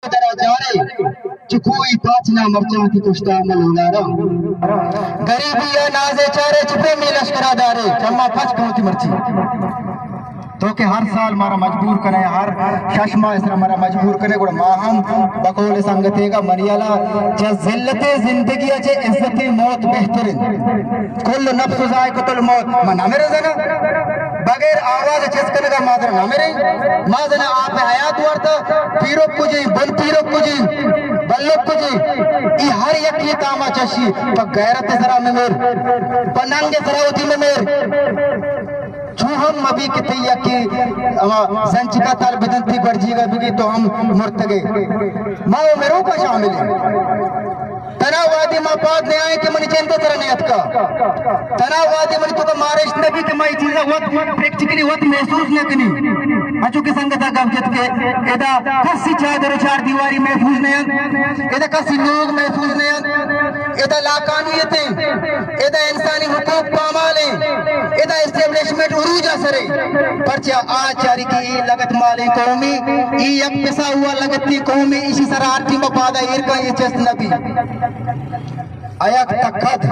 درا جارے، چکوئی پاچنا مرچاں کی کشتا ملولارا۔ غریبی یا نازے چارے، چپے می لشکرا دارے، چما پچ پہنچی مرچی۔ تو کہ ہر سال مارا مجبور کنے، ہر شش ماہ سرا مارا مجبور کنے، گڑا ما ہم بقول سنگتے گا منی الا چہ ذلت زندگی چہ عزت موت بہتر انت۔ کل نفس ذائقۃ الموت، ما نمر زنا۔ بغیر آواز چست کنگا ما زنا نمریں۔ ما زنا آپ حیات ورتا، پیرک کجی، بن پیرک کجی، بلک کجی، ای ہر یکی تاما چشی، پہ غیرت سرا ممر، پہ ننگ سرا وتی ممر۔ چو ہم مبی کہ تئی یکی اما زنچکا تل بدنتی گرجیگا بگی تو ہم مرتگے۔ ما و مروکا شامل ہیں۔ تنا وادی ما پاد نیائیں کہ منی جند سرا نیتکا۔ تنا وادی منی تو کا مارشت نبی کہ ما یہ چیزا وت پریکٹیکلی وت محسوس نہ کنی۔ اچو کہ سنگتا گپ جت کہ ادا کسی چادر و چار دیواری محفوظ نہ انت۔ ادا کسی لوگ محفوظ نہ انت۔ ادا لاقانونیت ہیں۔ ادا انسانی حقوق پامال ہیں۔ ادا اسٹیبلشمنٹ عروج اثر ہے۔ پرچہ آ چاری کی لگت مالیں قومی، ای یک پسا ہوا لگتی قومی، اسی سرا ہر ٹیم پادا ایر کا یہ چست نبی۔ آیاک تکد،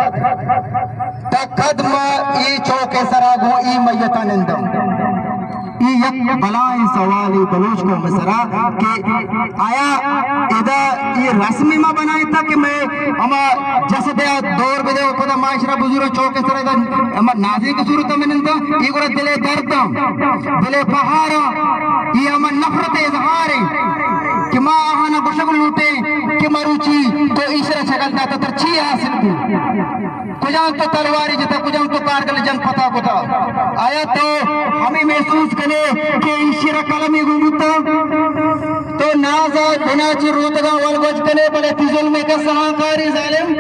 تکد ما ای چوک سرا گوں ای میتا نندم۔ ای یک بلائیں سوالے بلوچ قوم سرا کہ آیا ادا ای رسمی ما بنائیتا کہ میں ہما جسد دور بدے و پدا ما اشرا بزور چوک سرا ادا ہما نازیک صورت میں نندم، ای گڑا دلے دردم، دلے پہارا، ای ہما نفرت اظہار ہے کہ ما آہانا گوشگ لوٹیں کہ مروچی تو ایشرا شکل داتا تر چی حاصل بو؟ کجام تو تلواری جتا، کجام تو کارگل جنگ پتا کتا؟ آیا تو ہمیں محسوس کنے کہ ایشرا قلمی گو بوتا؟ تو نازا بنا چی روتگا ول گوج کنے، بلے تی ظلم کے سہاں کاری ظالم۔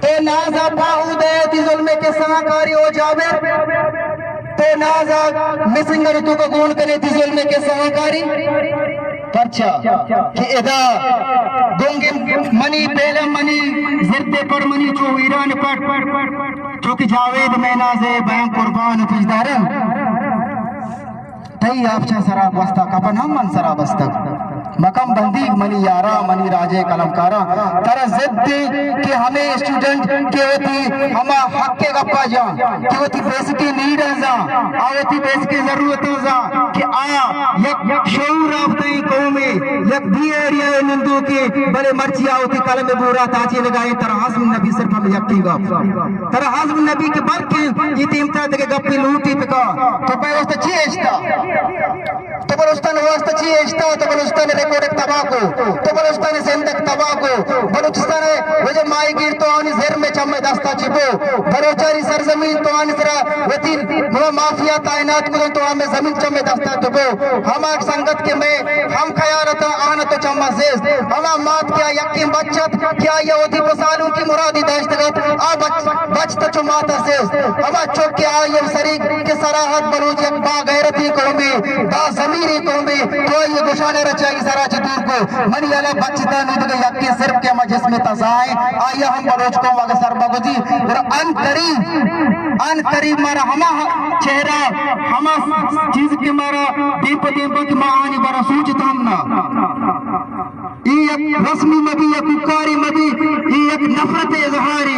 تو نازا پاہو دے تی ظلم کے سہاں کاری او جابر۔ تو نازا مسنگ تو کو گون کنے تی ظلم کے سہاں کاری۔ پرچا کہ ادا گنگ منی، پیلم منی، زرد پر منی، چو ایران پٹ، چو کہ جاوید میں نازے بیان قربان تجدارن۔ تئی آپچاں سرا گوستا کپن ہم من سرا بستگ۔ مکم بندیگ منی یارا، منی راجے قلمکارا، ترا ضد کہ ہمے اسٹوڈنٹ کہ وتی ہما حق گپا جاں، کہ وتی بیسکی نیڈاں زاں، آ وتی بیسکی ضرورتاں زاں، کہ آ یک شعور یافتہ قومے، یک بی ایریا نندوکے، بلے مرچی آ وتی قلم بورا تاچینگا ایں۔ ترا حزم نبی صرف ہم یکی گپ۔ ترا حزم نبی کہ بلکیں ای دیمترا دگہ گپے لوٹی بکا۔ تو پہ واسطہ چی اشتا؟ تو بلوچستان واسطہ چی اشتا؟ تو بلوچستان ریکارڈک تباہ کو، تو بلوچستان زندگ تباہ کو، بلوچستان وجہ ماہی گیر تو آنی زر میں چمے دستا چپو، بلوچانی سرزمین تو آنی سرا وتی ملا مافیا تعینات کو تو ہمیں زمین چمے دستا چپو۔ ہما سنگت کے میں ہم خیال تا آنا تو چما زیست، ہما مات کیا یقین بچت کیا یہ وتی پسالوں کی مرادی داشتگت آ بچ بچ تچو مات ء سیز۔ ہما چک کہ آئی ء سریگ کہ سراحت بلوچ یک با غیرتی قومے، با ضمیری قومے، تو آئی ء گشانے رچائی سرا چہ دور کو۔ منی یلا بچتا نودگہ یکے صرف کہ ہما جسم تزائیں، آئی ء ہم بلوچ قوم اگہ سر بگوزی، گڑا ان قریب، ان قریب مارا ہما چہرہ، ہما چیز کہ مارا دیم پہ دیم پہ کہ ما آنی بارا سوچت ہم نہ۔ اے یک رسمی مبی، یک کوکاری مبی، اے یک نفرت اظہارے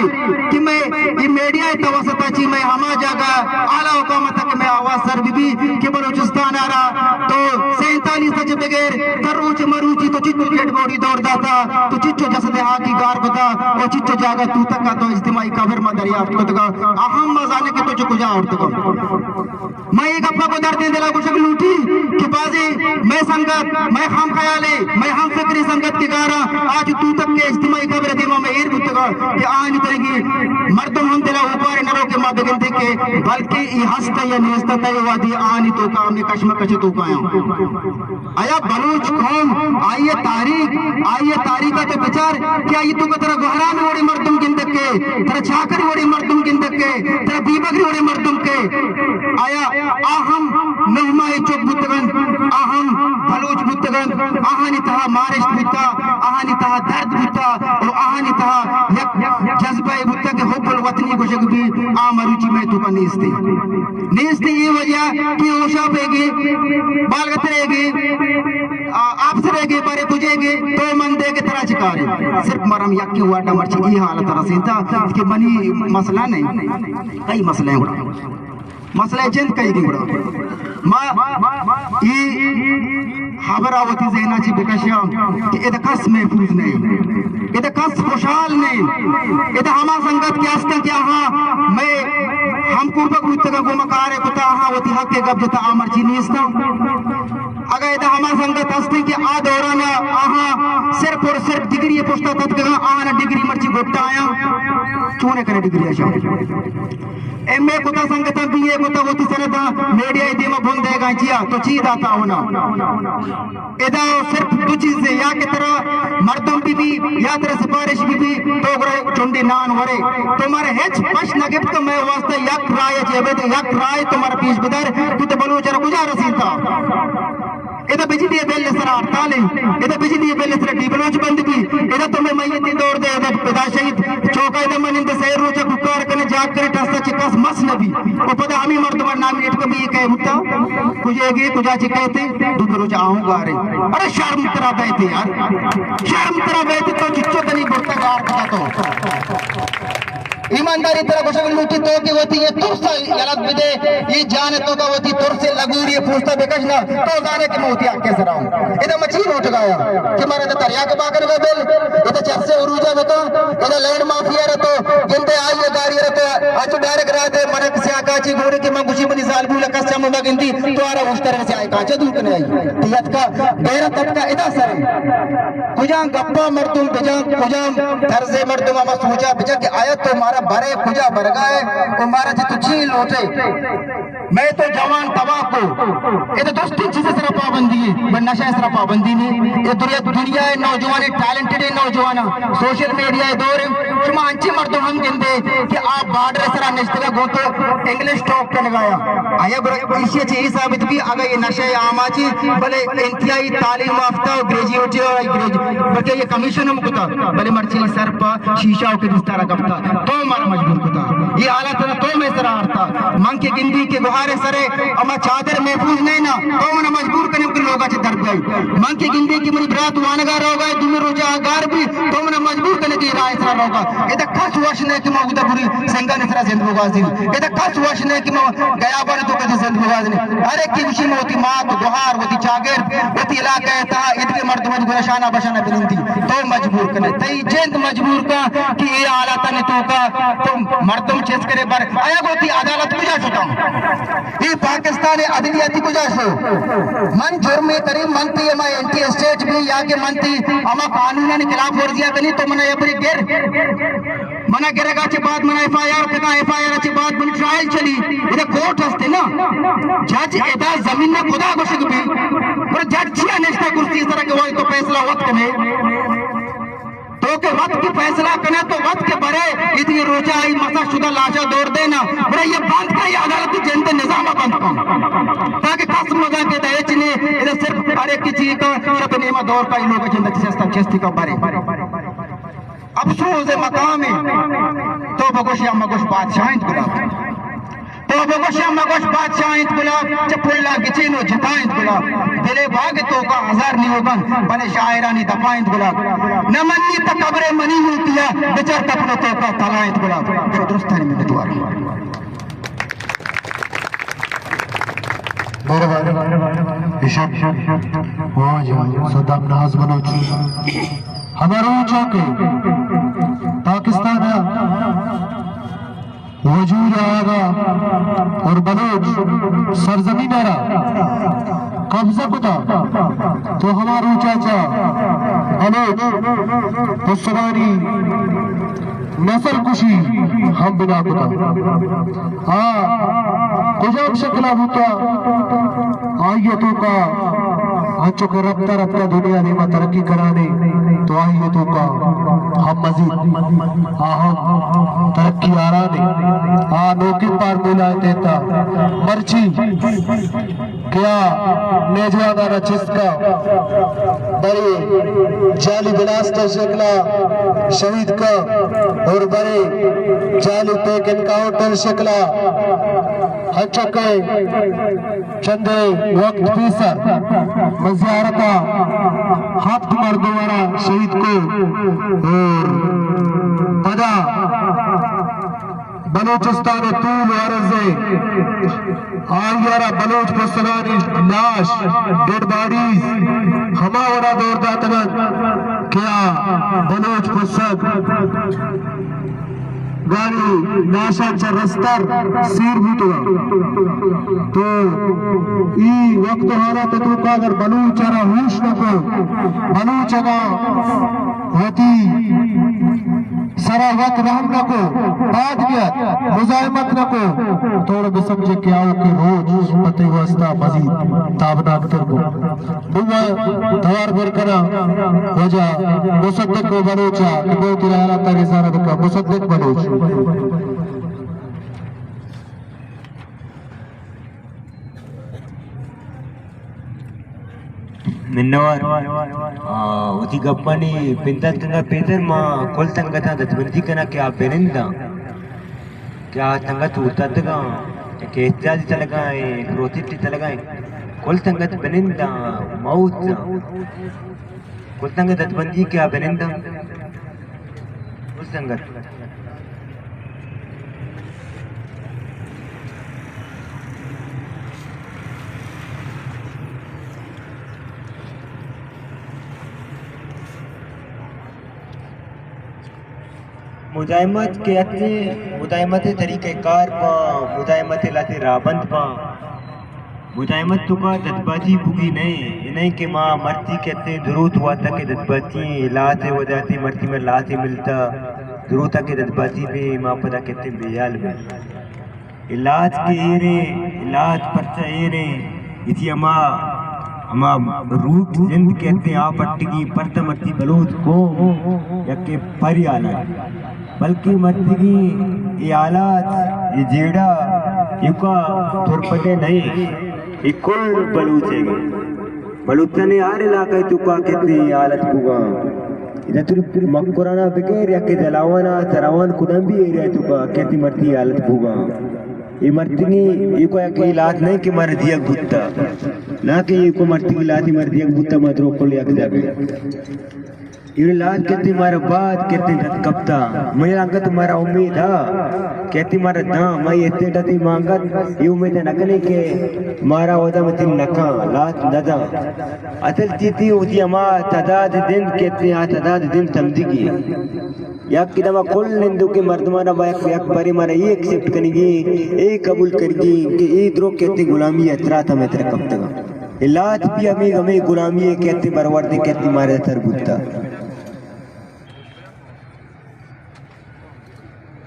کہ میں اے میڈیا توسط چی میں ہما جاگہ اعلی حکومت کہ میں آواز سر بی بی کہ بلوچستان آ را تو سینتالیس اچ بغیر تر روچ مروچی تو چچو ڈیڈ باڈی دور داتا، تو چچو جسد ہاکی گار کتا، اور چچو جاگہ تو تک تو اجتماعی قبر ما دریافت کتگا، اہم ما زانے کہ تو چو کجا اٹھتگا۔ من اے گپا گوں دردیں دلا گوشگ لوٹی کہ بازیں مئے سنگت، مئے ہم خیالیں، مئے ہم فکریں سنگت کہ گاراں آ چو توتک کہ اجتماعی قبر ء دیما مئے ایر بوتگاں کہ آہانی ترگی مردم ہم دلا اوپارے نہ رو کہ ما بگندیں کہ بلکیں اے ہست یا نیست تئی وادی آہانی توکا ہمے کشمکش توکایاں۔ آیا بلوچ قوم آئی ء تاریخ، آئی ء تاریخ ء تو بچار کہ آئی توکا ترا گوہرام وڑیں مردم گندگ کے، ترا چاکر وڑیں مردم گندگ کے، ترا بیبگر وڑیں مردم کے۔ آیا آ ہم نہ ماہے چک بوتگ انت، آ ہم بلوچ بوتگ انت، آہانی تہا مارشت بوتا، آہانی تہا درد بوتا، و آہانی تہا یک جذبہ بوتا کہ حب وطنی گوشگ بی، آ مروچی مئے توکا نیستے۔ نیستے اے وجہ کہ ہوشا پہ گے، بالغترے گے، آ، آپسرے گے، بارے کجے گے، تو من دے گے ترا چکارے۔ صرف مرم یکی واٹا مرچی ای حالت رسینتا کہ منی مسئلہ نہیں، کئی مسئلہ ہیں گڑا۔ مسئلہ جند کئی گے گڑا۔ ما ای خبر ءَ وتی ذہن ءَ چہ بکشاں کہ ادا کس محفوظ نہ اِنت، ادا کس خوشحال نہ اِنت، ادا ہما سنگت کہ ہستاں کہ آہاں مئے ہم کوپگ بوتگاں، گوں ما کارے کتا، آہاں وتی حق ءِ گپ جتا، آ مرچی نیستاں۔ اگاں ادا ہما سنگت ہستیں کہ آ دوران ءَ آہاں صرف اور صرف ڈگری ءِ پشتا تتکگاں، آہاں ڈگری مرچی گٹا آیاں، چونے کنے ڈگری ءَ شاں؟ ایم اے کتا سنگتاں، بی اے کتا، وتی سنداں میڈیا ءِ دیما بن دئیگاں، چیا تو چی داتا ہونا؟ ادا صرف دو چیزیں، یا کہ ترا مردم بہ بی یا ترا سفارش بہ بی، تو گڑا چنڈے نان ورے۔ تو مارا ہچ پش نہ گپت، مئے واسطہ یک رائے چہ ابید یک رائے تو مارا پیش بدار، تو تے بلوچ ءَ را کجا رسینتا؟ ادا بجلی ءِ بل ءِ سرا ہڑتال اِنت، ادا بجلی ءِ بل ءِ سرا ڈی بلوچ بند بی، ادا تو مئے میت ءِ دور دے، ادا پدا شہید چوکا ادا من اِنت سئے روچ ءَ کوکار کنے جاگ کنے ٹس ءَ چہ کس مس نہ بی۔ و پدا ہمے مردم نامینیٹ کبی کہ متا کجے گے، کجا چہ کئیت، دو دو روچ آہوں گارے۔ ارے شرم ترا بیت یار، شرم ترا بیت، تو چچو تنی گٹا گار کتا تو۔ ایمانداری ترا گوشگ لوٹی تو کہ وتی یہ ترس یلت بدے، یہ جان تو کا وتی ترس لگوری پوستا بکش نا، تو زانے کہ من وتی حق ءِ سرا اوں۔ ادا من چی لوٹگایا کہ مارا ادا تریاک باکر بل، ادا چرسے عروجہ بکا، ادا لینڈ مافیا رتو، گندے آئی گاری رتو، اچ ڈائریکٹ رات من کسی آقا چی گوڑے کہ من گوشی منی زال بولا کس چم مگندی، تو آرا اشتر سے آئی کانچا دور کنے آئی۔ تیت کا غیرت تتکا ادا سر۔ کجام گپا مردم بجان، کجام طرز مردم ہما سوچا بجان کہ آیا تو مارا برے کجا برگا ہے، و مارا چہ تو چی لوٹے؟ مئے تو جوان تباہ کو۔ اے تو درستیں چیز سرا پابندی ہے، بل نشہ سرا پابندی نہیں۔ اے دنیا، دنیا ہے نوجوان، ٹیلنٹڈ ہے نوجوان، سوشل میڈیا ہے دور ہے۔ شما انچے مردم ہم گندے کہ آپ بارڈر سرا نشتگا گو تو انگلش ٹاک کنگایا۔ آیا برا ایشی چہ اے ثابت بھی اگا یہ نشہ عام آچی، بلے انتہائی تعلیم یافتہ و گریجویٹ و گریج-، بلکہ یہ کمیشن ہم کتا، بلے مرچی سر پا شیشہ و کے دستارا کپتا۔ تو مارا مجبور کتا۔ یہ حالت تو میں سرا آرتا۔ من کہ گندی کہ گوہارے سرے اما چادر محفوظ نہیں نا، تو منا مجبور کنے کہ لوگا چہ در بیائی۔ من کہ گندی کہ منی برات وانگا روگا، دومی روچا گار بھی، تو منا مجبور کنے کہ رائے سرا روگا۔ ادا کس وش نہیں کہ ما ادا بری سنگان سرا زند بگوازی۔ ادا کس وش نہیں کہ ما گیابان تو کدی زند بگوازی۔ ہر ایک کی وشی موتی مات، گوہار، وتی چاگر، وتی علاقہ تا، ادگے مردم گرشانہ بشانہ بنندی۔ تو مجبور کنے۔ تئی جند مجبور کا کہ اے حالاتانی توکا تو مردم چست کرے بر۔ آیا گو تئی عدالت کجا شتا؟ اے پاکستان عدلیہ تی کجا شو؟ من جرم کریم من تی ہما اینٹی اسٹیٹ بھی یا کہ من تی ہما قانونانی خلاف ورزیاں کنی تو منا یا پری گر۔ منا گرگا چہ بعد منا ایف آئی آر کتا، ایف آئی آر چہ بعد من ٹرائل چلی۔ ادا کورٹ ہستے نا۔ جج ادا زمین نا خدا گوشگ بھی۔ پر جج چیا نشتا کرسی سرا کہ وائی تو فیصلہ وت کنے؟ تو کہ وت کی فیصلہ کنے تو وت کے برے، اتنی روچا آئی مسا شدہ لاشا دور دینا، برے یہ بند کا، یہ عدالت جند نظام بند کن، تاکہ کس مزا کے دا ہچ نے، ادا صرف ہر ایک کی چیز کا شپ نیمہ دور کا، یہ لوگ جند چستا چستی کا برے۔ افسوز مقام تو بگوش یا مگوش بادشاہ انت گلاب۔ تو بگوش یا مگوش بادشاہ انت گلاب، چہ پلا گچین و جتا انت گلاب۔ دلے باغ تو کا ہزار نیوگن، بلے شاعرانی دپا انت گلاب۔ نہ منی تا قبر منی ہوتیا، بچار کپن تو کا تلا انت گلاب۔ شو درستانی منتوار۔ مہربانی۔ عشق واجہ صدام ناز بلوچ۔ ہما روچا کہ پاکستان وجود آگا اور بلوچ سرزمین را قبضہ کتا، تو ہما روچا چا بلوچ پسرانی نسل کشی ہم بنا کتا۔ آ کجام شکلا بوتا، آئی توکا انچو کہ رفتہ رفتہ دنیا دیما ترقی کنانے، تو آئی ءِ توکا ہم مزید آ ہم ترقی آرانے۔ آ نوکیں فارمولا ءِ تحتا مرچی کہ آ نوجوانانا چست کا، برے جعلی بلاسٹ ءِ شکلا شہید کا اور برے جعلی فیک انکاؤنٹر ءِ شکلا، انچو کہ چندے وقت پیسر من زیارت ءَ ہپت مردم ءَ را شہید کو اور پدا بلوچستان ءِ طول و عرض ءَ آئی ءَ را بلوچ پسگانی لاش، ڈیڈ باڈیز، ہما وڑا دور داتگ انت کہ آ بلوچ پسگ گانی لاشاں چہ رستر سیر بوتگ انت۔ تو ای وقت و حالات ءِ توکا اگر بلوچ ءَ را ہوش نہ کو، بلوچ اگاں وتی سرا وت رحم نہ کو، پاد بیات، مزاحمت نہ کو، تو بسمجھے کہ آؤکیں روچ پہ تئی واسطہ مزید تابناک تر بو۔ نوں ما توار پر کناں واجہ مصدق بلوچ ءَ کہ بہت ہی حالات ءَ اظہار بکا۔ مصدق بلوچ۔ منوار۔ آ، وتی گپانی پندات کنگا پیدر ما کل تنگتاں دتبندی کناں کہ آ بننداں۔ کہ آ تنگت اوتاتگاں، کہ احتجاجی تلگاں، پروٹسٹی تلگاں، کل تنگت بننداں، موت داں۔ کل تنگت دتبندی کہ آ بننداں۔ کل تنگت۔ مزاحمت کہ اتیں، مزاحمت ءِ طریقہ کار باں، مزاحمت ءِ لہتے راہبند باں۔ مزاحمت توکا دتبازی بوگی نئیں، اے نئیں کہ ما مرچی کہ اتیں دروت وہدا کہ دتبازی ایں، لہتے وجہ تے مرچی ما لہتے ملتا، دروتا کہ دتبازی بیں، ما پدا کہ اتیں بے حال بیں۔ اے لہت کہ ایریں، اے لہت پرچا ایریں؟ اتی ہما، ہما روک جند کہ اتیں آ پٹگی، پرچا مرچی بلوچ قوم یکے پری حالات، بلکہ مرچی اے حالات، اے جیڑہ ایوکا تربت ءِ نئیں، اے کل بلوچ ءِ۔ بلوچستان ءِ ہر علاقہ ءِ توکا کہ اتیں اے حالت بوگا۔ ادا تو مکرانا بگر یا کہ جلاوانا، سراوان کدام بھی ایریا ءِ توکا کہ اتیں مرچی حالت بوگا۔ اے مرچی ایوکا یک اے لہت نئیں کہ مارا دیگ بوتا۔ نہ کہ ایوکا مرچی لہتے مارا دیگ بوتا، ما درو کل یک جاگہ۔ اے لہت کہ اتیں مارا بعد کہ اتیں دست کپتا۔ مئے انگت مارا امید ہا کہ اتیں مارا داں، مئے اتیں ڈتی مانگت، اے امید نہ کنیں کہ مارا ودا متی نکاں، لہت نہ داں۔ اصل چیتی وتی ہما تعداد دنت کہ اتیں آ تعداد دنت سمجھگی۔ یک دما کل نندوکیں مردمانا با یک، یک بارے مارا اے ایکسپٹ کنگی، اے قبول کنگی کہ اے درو کہ اتیں غلامی ءِ اثرات ہمے تر کپتگا۔ اے لہت بھی ہمے، ہمے غلامی ءِ کہ اتیں بروردے کہ اتیں مارا سر بوتا۔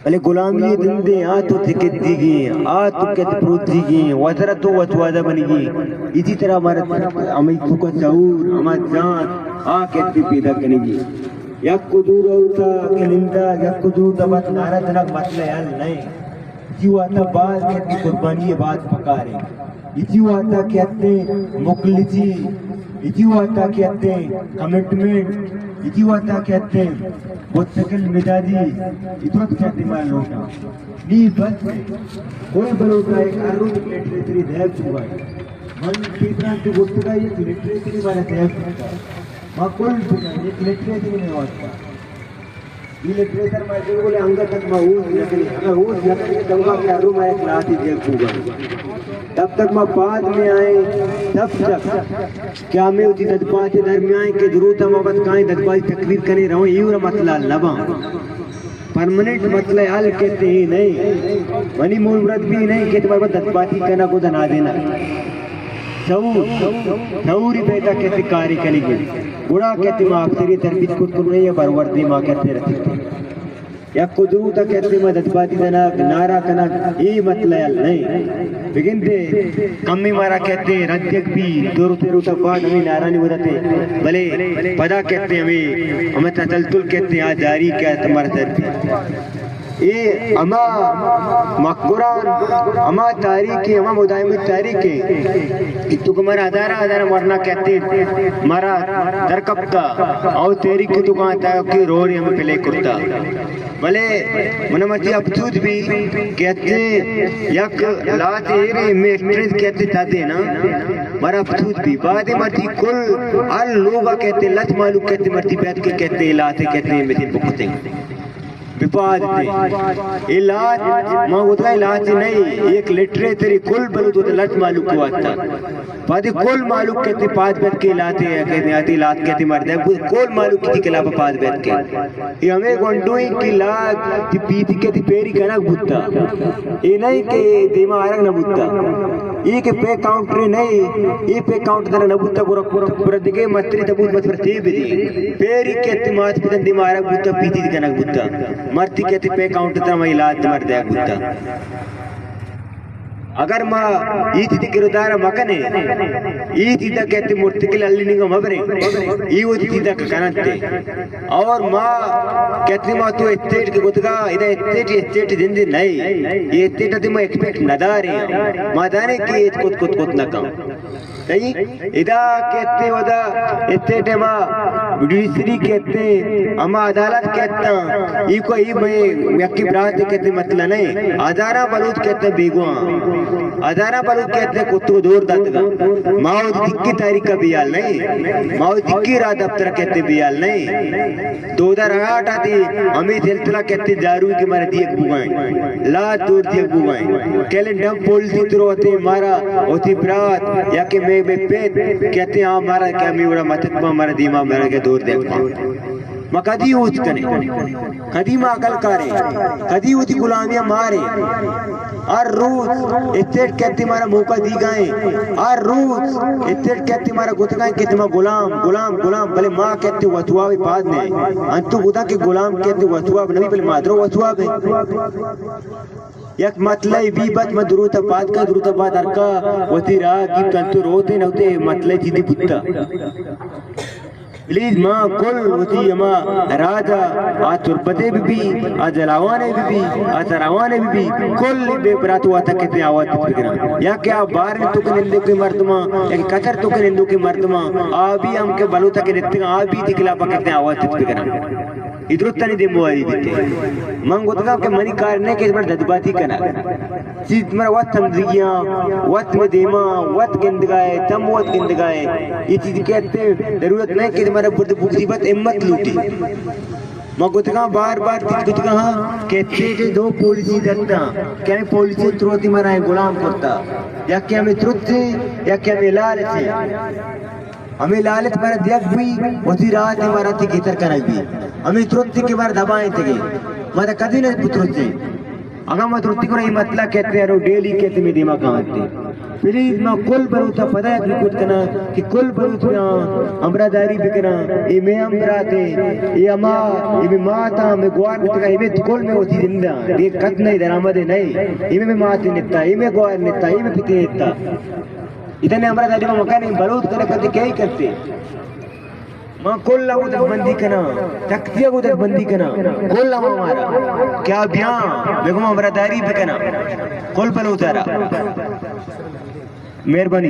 بلے غلامی ءِ دندے آ تو تکت دیگی، آ تو کت پروت دیگی، وترا تو وت وعدہ بنگی۔ اسی طرح ہمارا ہمے توکا شعور، ہما جان، آ کت پیدا کنگی۔ یک دور ہوتا کہ نندا، یک دور دا بات نعرہ جنگ مسئلہ حل نئیں۔ اسی واسطہ باز کت قربانی باز پکارے۔ اسی واسطہ کہ اتیں مخلصی، اسی واسطہ کہ اتیں کمٹمنٹ، اسی واسطہ کہ اتیں مستقل مزاجی، اتوت کہ اتیں مارا لوٹا۔ نی بس کوئی بلوچا ایک ہر روز لٹریچری دیگ بوگا۔ من پیپران تو گفتگا یک لٹریچری مارا دیگ بوگا۔ ما کل بوگا یک لٹریچری میں واسطہ۔ اے لٹریچر ما بالکل انگت تک ما ہوش نہ کنیں۔ اگر ہوش نہ کنیں تو ما کہ ہر روز ما یک لہتے دیگ بوگا۔ تب تک ما بعد میں آئیں، تب تک کہ ہمے وتی دزبات ءِ درمیان کہ دروت ہم وت کائیں دزباتی تقریر کنیں رویں، اے وڑا مسئلہ حل نہ باں۔ پرماننٹ مسئلہ حل کت اے نئیں۔ منی مورد بھی نئیں کہ تمہارے پاس دزباتی کنگ و دنا دینا۔ شعور، شعوری پیدا کت کاری کنگی۔ گڑا کت ما اکثری تربیت کت کنیں یا بروردی ما کت رسیت۔ یک و دروت ءَ کہتے ما دزبادی کنگ، نعرہ کنگ، اے مطلب حل نہ اِنت۔ بگندے کمی مارا کہتے رد دیگ بی، دو روت، روت ءَ بعد ہمے نعرہ نی ودتے، بلے پدا کہتے ہمے، ہمے تسلسل کہتے آ جاری کہتے مارا سر بی۔ اے ہما مکران، ہما تاریخ اِنت، ہما مدائم تاریخ اِنت کہ تو کہ مارا ہزاراں ہزاراں ورنا کہتے مارا درکپتا، او تحریک تو کہاں تا کہ رول ہم پلے کرتا۔ بلے من مرچی افسوس بی کہ اتے یک لات ایرے میٹرز کہ اتے تھا دے نا، مارا افسوس بی۔ بعد مرچی کل ہر لوگا کہتے لت مالو کہتے مرچی بیت کہ کہتے لاتے کہتے مثل بکتے بپاد تے۔ اے لات ما گوتگا اے لات نہیں، ایک لٹریچر، کل بلوچ لت مالو کو آتا۔ پادے کل مالوک کہتے پاد بیت کہ لاتے، کہتے آتی لات کہتے مردے، کل مالوک کتی کلاب پاد بیت کہ۔ اے ہمیں گونڈویں کہ لات تی پیتی کہتے پیری کنگ بوتا۔ اے نہیں کہ دیما آرگ نہ بوتا۔ اے کہ پے کاؤنٹر نہیں، اے پے کاؤنٹر در نہ بوتا، گورا پر دگے متری تبوت مت پر تے بدی۔ پیری کہتے مات پتن دیما آرگ بوتا، پیتی کنگ بوتا۔ مرتی کہتے پے کاؤنٹر در ہمیں لات مردے بوتا۔ اگر ما اے چیزی کردار مکنیں، اے چیزا کہتے مرتکل الینگا مبریں، اے وتی چیزا کننتے۔ اور ما کہتے ما تو اسٹیٹ کہ گوتگا، ادا اسٹیٹ، اسٹیٹ زندے نئے۔ اے اسٹیٹ تے ما ایکسپیکٹ نداریں۔ ما دانے کہ اے کت، کت، کت نکن۔ صحیح؟ ادا کہتے ودا اتنے ٹائما جوڈیشری کہتے، ہما عدالت کہتا، ای کو ای میں یکی برات کہتے مطلب نہیں، ہزاراں بلوچ کہتے بیگواہ، ہزاراں بلوچ کہتے کتو دور داتگا۔ ما او دکی تاریخ کا بیال نہیں، ما او دکی راہ دفتر کہتے بیال نہیں۔ دو ہزار آٹھ آتی ہمیں سلسلہ کہتے دارو کہ مارا دیگ بوگائیں، لا دور دیگ بوگائیں۔ کیلنڈم پولیسی تروتے مارا ہوتی برات یا کہ میں، میں پیت کہتے ہاں مارا کہ ہمیں وڑا متت پا مارا دیما مارا کہ دور دیگ پا۔ ما کدی اوچ کنے، کدی ما عقل کارے، کدی ہوتی غلامیاں مارے۔ ہر روز اسٹیٹ کہتے مارا موقع دی گائیں، ہر روز اسٹیٹ کہتے مارا گوتگائیں کہ ما غلام، غلام، غلام، بلے ما کہتے وتواب پاد نے۔ انتو گوتا کہ غلام کہتے وتواب نبی، بلے ما درو وتواب ہے۔ یک مطلب بی بات ما دروت پاد کا، دروت پاد ہر کا وتی راہ گیپت، انتو روتے نہ ہوتے مطلب چیزی بوتا۔ پلیز ما کل وتی ہما راج ء آ تربت ء بہ بی، آ جلاوان ء بہ بی، آ سراوان ء بہ بی، کل بے برات وتا کہتے آواز تت بکناں۔ یا کہ آ بار توک نندوکیں مردماں، یا کہ قطر توک نندوکیں مردماں، آ بی ہم کہ بلوچ ء کہ نتگاں، آ بی تئی خلاف ء کہتے آواز تت بکناں۔ اے درستانی ذمہ واری بیتے۔ من گوتگاں کہ منی کار نہ کہ من جذباتی کناں۔ چیز مرا وت سمجھگیاں، وت مئے دیما، وت گندگائے، تم وت گندگائے۔ اے چیز کہتے ضرورت نہیں کہ مرا برد بگزی بات ہمت لوٹی۔ ما گوتگاں بار بار تیت گوتگاں ہاں کہ تیٹے دو پولیسی درتا، کہ ہمیں پولیسی تروتی مرا غلام کرتا، یا کہ ہمیں ترتے، یا کہ ہمیں لالچے۔ ہمیں لالچ مرا دیگ بی، وتی راہ تے مرا تی گیتر کنگ بی۔ ہمیں ترتے کہ مرا دبائیں تگے۔ ما تا کدی نہ پترتے۔ اگاں ما ترتی کناں، اے مطلب کہتے ہیں، رو ڈیلی کہتے میں دیما کہاں تے۔ پلیز ما کل بلوچ ء پدا یک ریکویسٹ کناں کہ کل بلوچ بیاں، ہمراہ داری بکناں۔ اے میں ہمراہ تے، اے ہما، اے میں ماتا، میں گوار نتگا، اے میں کل میں وتی زندہ، اے کت نہیں درآمد نہیں، اے میں مات نتا، اے میں گوار نتا، اے میں پتے نتا۔ اتنے ہمراہ داری ما مکان بلوچ کرے کتے کئی کرتے۔ ما کل ء گوں دزبندی کناں، تکتی ء گوں دزبندی کناں، کل ء ما مارا۔ کیا بیاں، بگو ما ہمراہ داری بکناں، کل بلوچ ء را۔ مہربانی۔